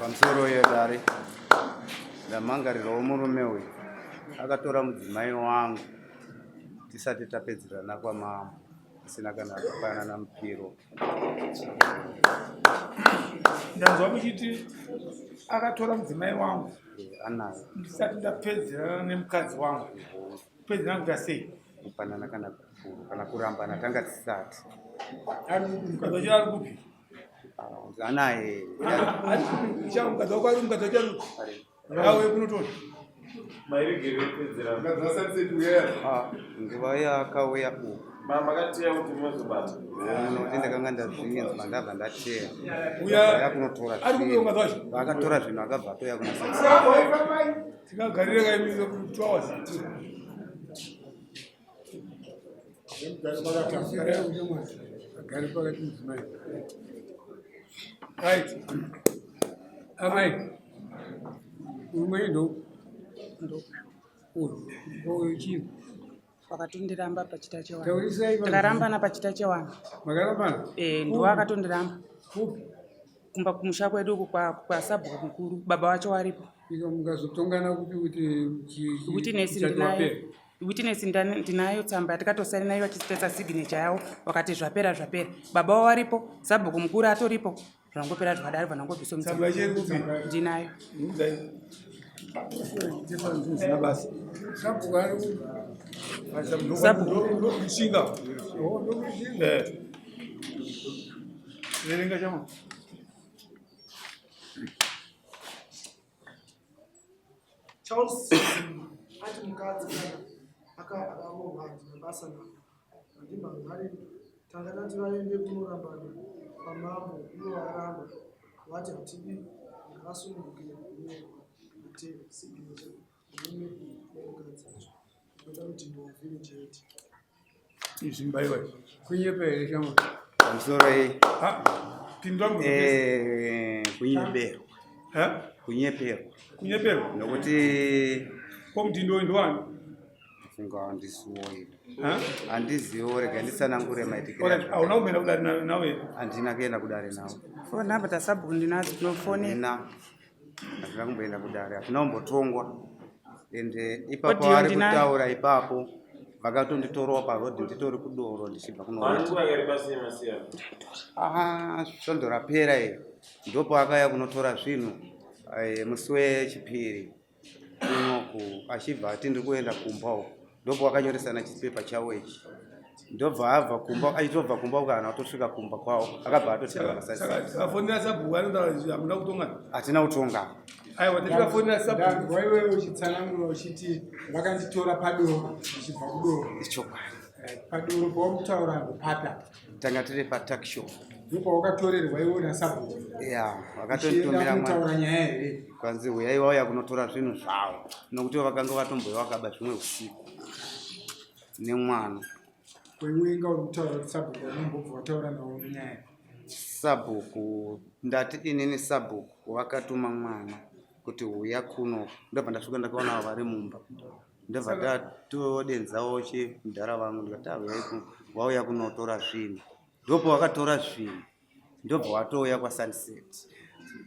Pamusoro yedare ndamangarirwawo murume uyu akatora mudzimai wangu tisati tapedzerana kwamambo tisina kana kupanana mupiro. Ndanzwa muchiti akatora mudzimai wangu eh, anayo ndisati ndapedzerana nemukadzi wangu. Kupedzerana kuita sei? Kupanana kana kufuru kana kurambana tanga tisati. Mukadzi wacho ari kupi? Anaye. Ari kupi? Mukadzi wako ari mukadzi wacho ari kupi? Auye kunotora. Ah, nguva yaakauya uku Makatiya kuti mozobata. Nokuti ndakanga ndazvinzwa ndabva ndateya. Uya kunotora ari kupi mukadzi wacho? Akatora zvinhu akabva atouya kuna Tikagarira kaimi 2 hours. Agare pakati mudzimai. Right. Amai. Murume ndo. Uyu. Uyu chii? Wakatondiramba pachita chewana. Taurisai vanhu. Takarambana pachita chewana. Makarambana? Eh, ndiwo akatondiramba. Kupi? Kumba kumusha kwedu uku kwa kwasabhuku mukuru, baba wacho waripo. Iko mukazotongana kupi kuti chi- chi- Witness muchato ndinayo. wapera? Witness ndinayo tsamba yatikatosaina iyo vachitoisa signature yavo vakati zvapera zvapera. Baba wavo varipo, sabhuku mukuru atoripo. Zvangopera zvakadaro vanangobviswa Tsamba yacho iri kupi? Ndinayo. Ndai. Zvisina basa. Sabhuku ari kupi? Sabhuku. Ndokushinga. Oh, ndokushinga. Eh. Verenga chama. Charles ati mukadzi kana akarohwa handina basa navo handimhan'ari tanga tati vaende kunorambana kwamambo ivo varamba vati hatidi ngavasununguke kuroorwa matero signature murume nemukadzi acho ndoda kuti ndiwavillage head Izvi mbaiwa izvi. Kunyepa here shamwari? Pamusoro iyi. Ah, pindura mubvunzo. Eh, kunyeperwa. Eh? Kunyeperwa. Kunyeperwa. Nokuti ko mudhindo uyu ndowani? Funga handisiwo ini. Eh? Handiziwo rega nditsanangure maitikiro. Alright, hauna kumboenda kudare nawe? Handina kuenda kudare nawe. Phone number dzasabhuku ndinadzo tinofone. Handina. Hatina kumboenda kudare, hatina kumbotongwa. Ende ipapo Audio ari ndinayo. kutaura ipapo vakatonditorawo paroad nditori kudoro ndichibva kunorota. Ah, svondo rapera iri ndipo akauya kunotora zvinhu eh, musi wechipiri kunoku achibva ati ndiri kuenda kumba uku ndipo wakanyoresana chipepa chawo ichi ndobva abva kumba achitobva kumba uku kana atosvika kumba kwawo akabva atotera Saka tikafonera sabhuku anotaura kuti hamuna kutongana. Hatina kutongana. Aiwa tikafonera sabhuku. Ndanzwa iwewe uchitsanangura uchiti vakanditora padoro ndichibva kudoro. Ichokwadi. Eh, padoro pawakutaura ndopapa. Tanga tiri patakshop. Ndopawakatorerwa iwe nasabhuku. Ya, vakatonditumira mwana. Kutaura nyaya here? Kwanzi huyai vauya kunotora zvinhu zvavo nokuti vakanga vatombouya vakaba zvimwe usiku nemwana. Wewe inga uri kutaura kuti sabhuku unombobva wataura nawo nenyaya. Sabhuku ndati inini sabhuku vakatuma mwana kuti huya kuno ndobva ndasvika ndakaona vari mumba ndobva ndatodenzawo chimudhara vangu ndikati ahuyai ah, vauya kunotora zvinhu ndopo vakatora zvinhu ndobva watouya kwasunset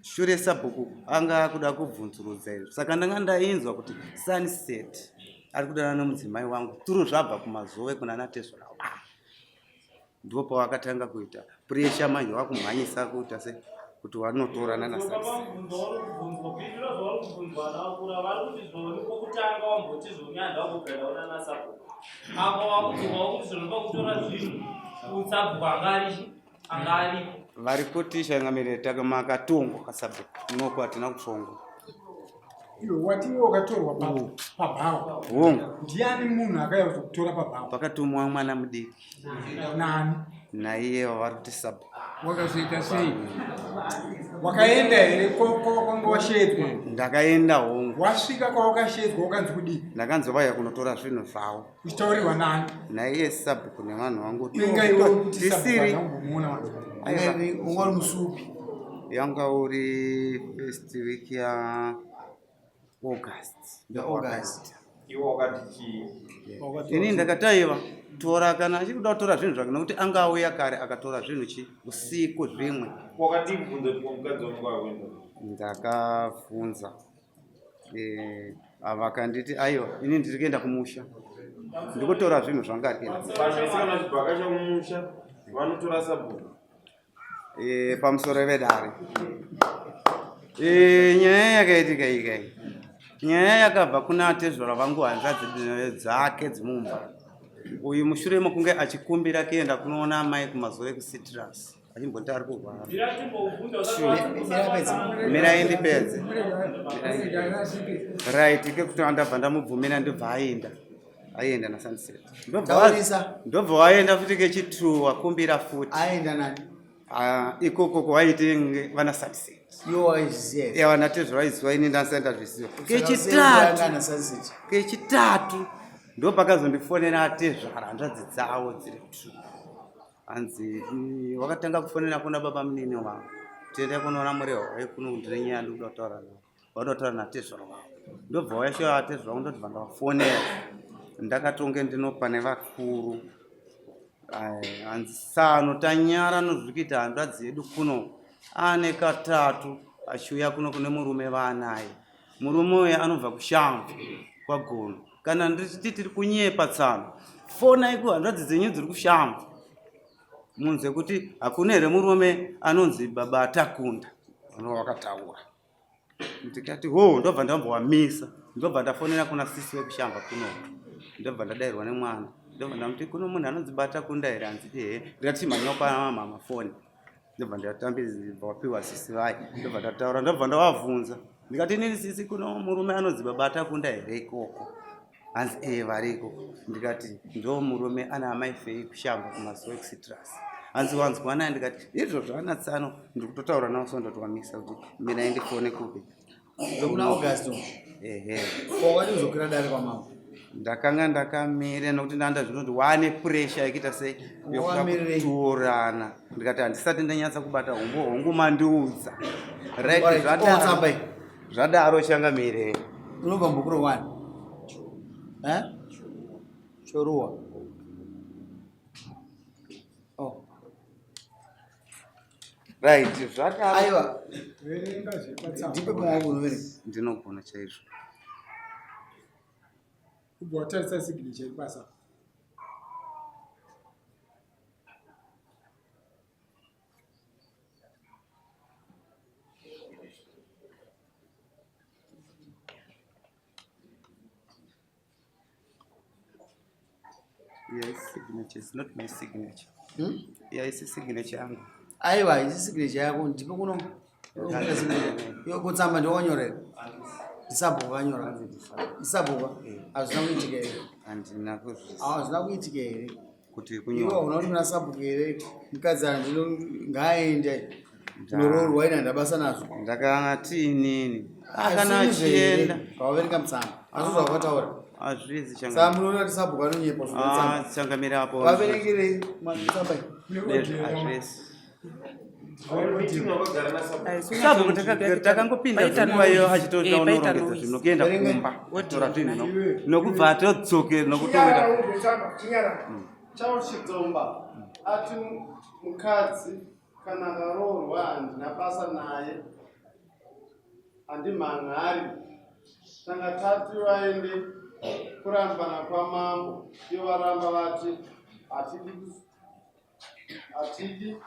shure sabhuku anga akuda kubvunzurudza izvo saka ndanga ndainzwa kuti sunset ari kudana nomudzimai wangu turu zvabva kumazove kuna natezvara wangu ndipo pawakatanga kuita puresha manje wakumhanyisa kuita se kuti wanotorana apa wakudzokawo kuti zvinopa kutora zvinhu usabhuku anga ari anga aripo vari kuti changamire makatongwa kasabhuku noko hatina kutongwa Iwe wati iwe wakatorwa pabhawa. Hongu. Ndiani munhu akauya kuzokutora pabhawa? Pakatumwa mwana mudiki. Nani? Naiye wavari kuti sabhuku. Wakazoita sei? Wakaenda here kwawakanga washeedzwa? Ndakaenda hongu. Wasvika kwawakasheedzwa wakanzi kudii? Ndakanzi vauya kunotora zvinhu zvavo. Uchitaurirwa nani? Naiye sabhuku nevanhu vangu. Inga iwe kuti sabhuku Tisiri. hauna kumbomuona wani. Aiwa. Unga uri musi upi? Yanga uri first week ya August. Ya August. Iwe wakati chii? Ini ndakati aiwa tora kana achikuda kutora zvinhu zvake nokuti anga auya kare akatora zvinhu chi usiku zvimwe. Wakadii kubvunza kuti mukadzi wangu akuenda? Ndakabvunza eh, vakanditi aiwa ini ndiri kuenda kumusha ndikutora zvinhu zvanga ari kuenda. Vanhu vese kana vachibvakasha kumusha vanotora sabhuku. E, pamusoro vedare e, nyaya yakaitika ikai nyaya yakabva kuna atezvara vangu hanzvadzi dzake dzemumba uyu mushure mekunge achikumbira kuenda kunoona amai kumazuva ekucitrus achimboti ari kurwara mirai ndipedze right kekutanga ndabva ndamubvumira ndobva aenda aienda nasunset ndobva waenda futi kechitwo wakumbira futi aenda nani ah, ikoko kwaite vana sunset vana tezvo vaiziva ini ndasati ndazviziva kechitatu kechitatu ndopakazondifonera atezvara hanzvadzi dzavo dziri two hanzi mm, wakatanga kufonera kuna baba munini wangu tiende kunoona murehwa wekuno ndine nyaya ndikuda kutaura navo vanotaura natezvara vavo ndobva waisha atezvara vangu ndotibva ndavafonera ndakatonge ndinopa nevakuru hanzi sano tanyara nozviri kuita hanzvadzi yedu kuno ane katatu achiuya kuno kune murume vaanaye murume uye anobva kushamvu kwagono kana ndichiti tiri kunyepa tsano fonai kuhanzvadzi dzenyu dziri kushamvu munze kuti hakuna here murume anonzi baba takunda anova wakataura ndikati ho ndobva ndambowamisa ndobva ndafonera kuna sisi wekushamba kuno ndobva ndadairwa nemwana ndobva ndamuti kuno munhu anonzi bata kunda here hanzi ehe ndikati mhanya kwa mama foni ndobva ndatambibva wapiwa sisi vaye ndobva ndataura ndobva ndavavhunza ndikati inini sisi kuno murume anonzi baba takunda here ikoko hanzi ee variko ndikati ndo murume ana amai fei kushamba kumazuva ekucitrus hanzi wanzwa naye ndikati izvo zvaana tsano ndiri kutotaura nawo so ndotowamisa kuti mina indifone kupi Kuna August. Ehe. Wakati uzokwira dare kwamambo. Ndakanga ndakamira nokuti ndanda zvinoti wane pressure yekuita sei yokuda kutorana. Ndikati handisati ndanyatsa kubata humbo hongu mandiudza. Right zvadaro. Zvadaro changamire. Unobva mbukuro wani? Eh? Choruwa. Oh. Right, zvadaro. Aiwa. Verenga zvepatsamba. Ndipe pamwe unoverenga. Ndinogona chaizvo. Ubva watarisa signature iri pasi apa. Yes, signature is not my signature. Hmm? Yeah, it's a signature yangu. Aiwa, isi signature yako ndipo kuno. Kutsamba ndiwanyorera. Ndisabhuku akanyora. Ndisabhuku. Hazvina kuitika here? Handina kuzvisa. Hazvina kuitika here? Kuti kunyora. Iwe unaona kuna sabhuku here? Mukadzi andino ngaaende. Ndoroorwa ina ndabasa nazvo. Ndakati inini. Akana achienda. Waverenga mutsamba. Asi zvawakataura. Azvizi changa. Saka munoona kuti sabhuku anonyepa zvotsamba. Ah, changamira apo. Vaverengerei mutsamba. Azvizi. Sabhuku takangopinda nguva iyo achitoda unorongedza zvinhu kuenda kumba tora zvinhu nokubva atodzokera nokutoenda. Charles Chidzomba ati mukadzi Kana akaroorwa handina basa naye, handimhan'ari. Tanga tati vaende kurambana kwamambo, ivo varamba vati hatidi hatidi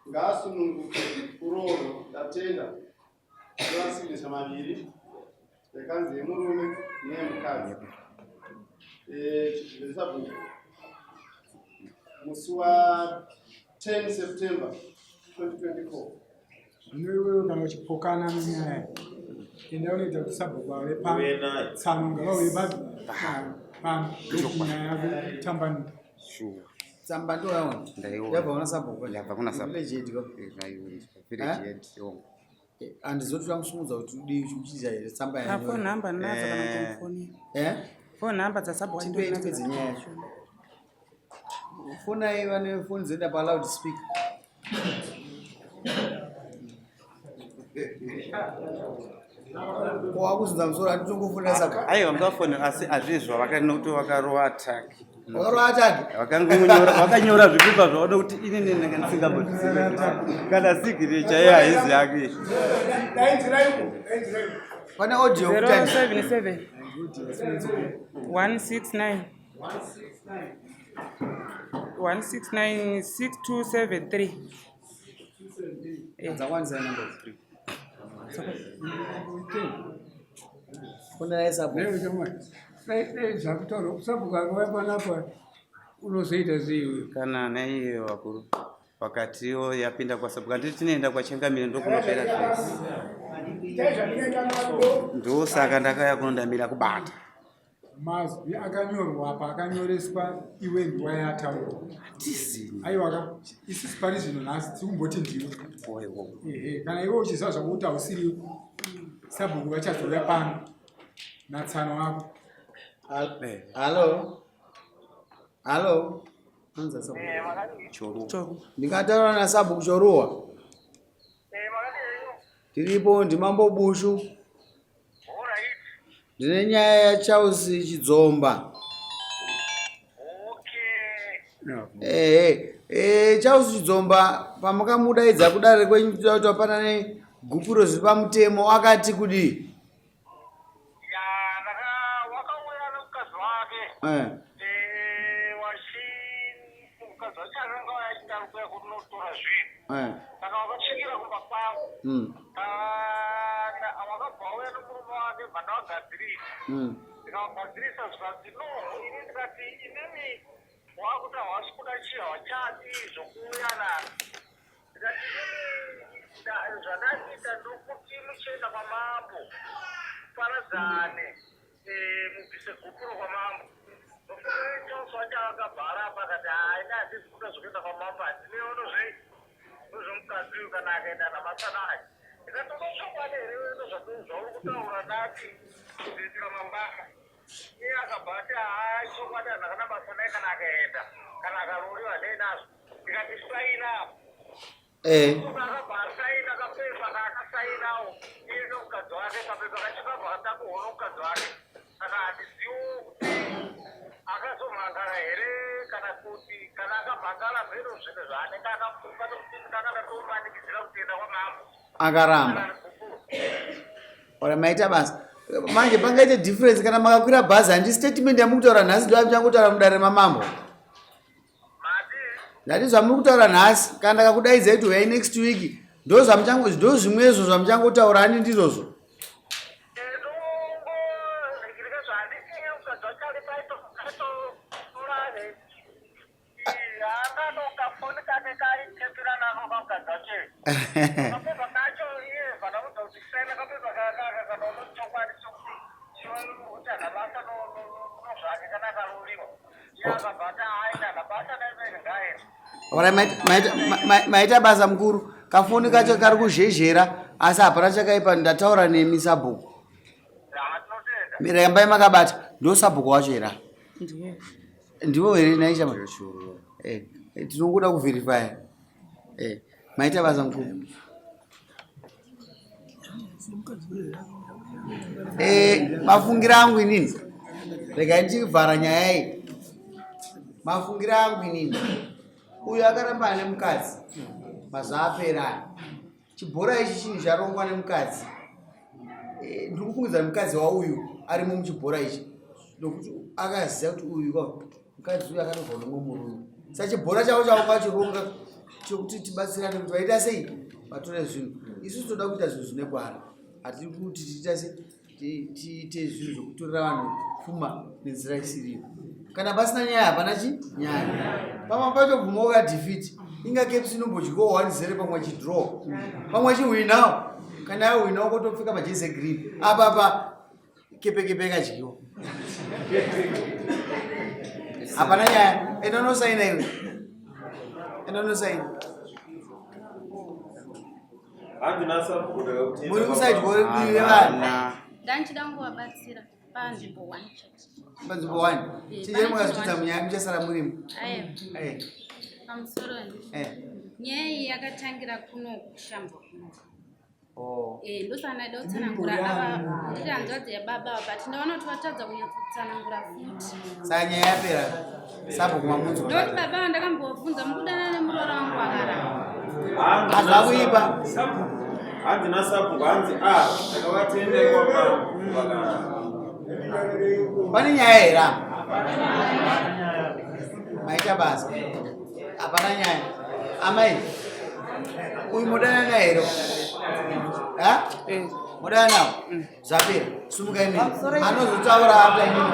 ngaasununguke kuroorwa. Ndatenda. Ndovasimbisa maviri yakanzi yemurume neyemukadzi. Eh, chibvisa musi wa 10 September 2024. Zvino iwewe kana uchipokana nenyaya enda unoita kuti sabhuku ave pano tsano ngavauye pano ndokunyaya yako itambanuka. Sure. Tsamba ndoyaona. Ndaiona. Yabva kuna sabhuku. Yabva kuna sabhuku. Village head ko. Village head. Yongo. Handizoti tamusimudza kuti udii uchiita here tsamba Ah, phone number ndinadzo kana Eh. kumufonera. Eh? Phone number dzasabhuku Tipe tipe dzenyaya yacho. Fonai vane foni dzoenda pa loud speaker. Ko wakuzunza musoro handitongofonera saka. Aiwa mukafonera asi hazvizvo vakati nokuti vakarova attack. Vakarova attack? Vakangonyora vakanyora zvipepa zvavo nokuti inini ndanga ndisingambozvizive. Kana signature chaiyo haizi yake. Pane audio yekuti 077 169 169 6273. Dzakwanisa number 3. Fonera sabhuku. Dai zvakutaurwa sabhuku akauya panapa unozoita sei uyo? Kana naiye vakuru vakatiwo yapinda kwasabhuku handiti tinoenda kwachangamire ndokunopera zvese. Ndosaka ndakauya kuno ndamira kubata. Mazwi akanyorwa apa akanyoreswa iwe nguva yataurwa. Hatizini. Aiwa ka isusu pari zvino nhasi tiri kumboti ndiwe. Ehe, kana iwe uchiziva zvako kuti hausiriwe sabhuku vachazouya pano natsano wako. Hallo? Hallo? Anza sabhuku. Choruwa. Ndingataura nasabhuku Choruwa? Tiripo ndimambo Bushu. Ndine nyaya yaCharles Chidzomba. Ehe, eh, Charles Chidzomba pamakamudaidza kudare kwenyu kuda kuti vapanane gupuro zviri pamutemo akati kudii? Eh. Eh. Saka wakasvikira kumba kwangu. Wakabva wauya nomurume wake bva ndavagadzirisa. Ndikavagadzirisa zvikanzi no, ini ndikati inini wakuti hawasi kuda chii hawachadi zvokuuyanana. Ndikati inini zvandakuita ndokuti muchienda kwamambo paradzane mubvise gupuro kwamambo. Ndofunga Charles wacho akabva aramba akati haa ini handisi kuda zvekuenda kwamambo handineono zvei nezvemukadzi uyu kana akaenda nabasa naye. Ndikati unochokwadi here iwe nezvauri kutaura ndati kuitira mangwana. Iye akabva ati haa chokwadi handina kana basa naye kana akaenda kana akarooriwa handei nazvo. Ndikati saina apa. Akabva asaina kapepa kaakasainawo iye nomukadzi wake kapepa kacho kabva katakurwa nomukadzi wake. Saka handiziviwo kuti akazomhangara here kana kuti kana akamhangara mheno zvinhu zvaanenge akafunga nokuti ndakanga ndatomanikidzira kutoenda kwamambo. Akaramba. Ora maita basa. Manje pangaite difference kana makakwira bhazi handi statement yamukutaura nhasi ndo yamuchangotaura mudare mamambo. Ndati zvamuri kutaura nhasi kana ndakakudaidzai kuti huyai next week ndo zvamuchango ndo zvimwezvo zvamuchangotaura ani ndizvozvo. Maita basa mukuru kafoni kacho kari kuzhezhera asi hapana chakaipa ndataura nemi sabhuku rambai makabata ndo sabhuku wacho here ndivo here naichama eh, eh, tinongoda kuverifya eh, maita basa mukuru Mafungira angu inini, regai ndichivhara nyaya iyi. Mafungira angu inini, uyu akaramba ane mukadzi mazuva apera aya. Chibhora ichi chinhu charongwa nemukadzi. Ndiri kufungidza mukadzi wauyu arimo muchibhora ichi nokuti akaziva kuti uyu mukadzi uyu akatobva nomwe murume. Saka chibhora chavo chavo kwachironga chekuti tibatsirane kuti vaita sei vatore zvinhu. Isusu toda kuita zvinhu zvine gwara, hatidi kuti tiita sei tiite zvinhu zvekutorera vanhu pfuma nenzira isiriyo. Kana pasina nyaya hapana chi nyaya. Pamwe pacho bvuma ukadefeat inga caps inombodyiwa 1-0 pamwe chidraw pamwe chihwinawo kana yahwinawo kotopfeka majezi egreen apa apa kepekepe yakadyiwa hapana nyaya enda unosaina iwe enda unosaina muri kusaidwa divi revanhu Ndanchida kungovabatsira panzvimbo one chete. Panzvimbo one. Chinjai mukazvipinza munyaya muchasara murimo. Aiwa. Pamusoro. Nyaya iyi yakatangira kuno kushambwa kuno. Oh. Eh, ndosaka ndaida kutsanangura ava ndiri hanzvadzi yababa ava but ndaona kuti vatadza kunyatsotsanangura futi. Saka nyaya yapera sabhuku mamunzwa. Ndokuti baba ava ndakambovabvunza mukudanana nemuroora wangu akaramba. Hazvakuipa. Hanzi nasabhuku hanzi a takavatenda ikwapa. Pane nyaya here apa? Maita basa. Hapana nyaya. Amai, uyu modana naye here? Ha? Eh. Modana nawo? Zvapera. Sumuka imi. Anozotaura after inini.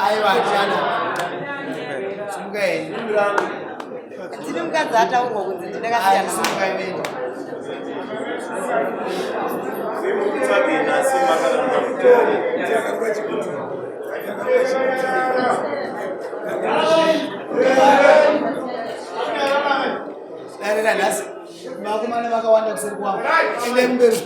Aiwa, chana. Sumuka henyu. Ndini mukadzi ataurwa kunzi ndinakasiyana. Sumuka imi. Dare ranhasi vakomana vakawanda kuseri kwavo. Endai kumberi.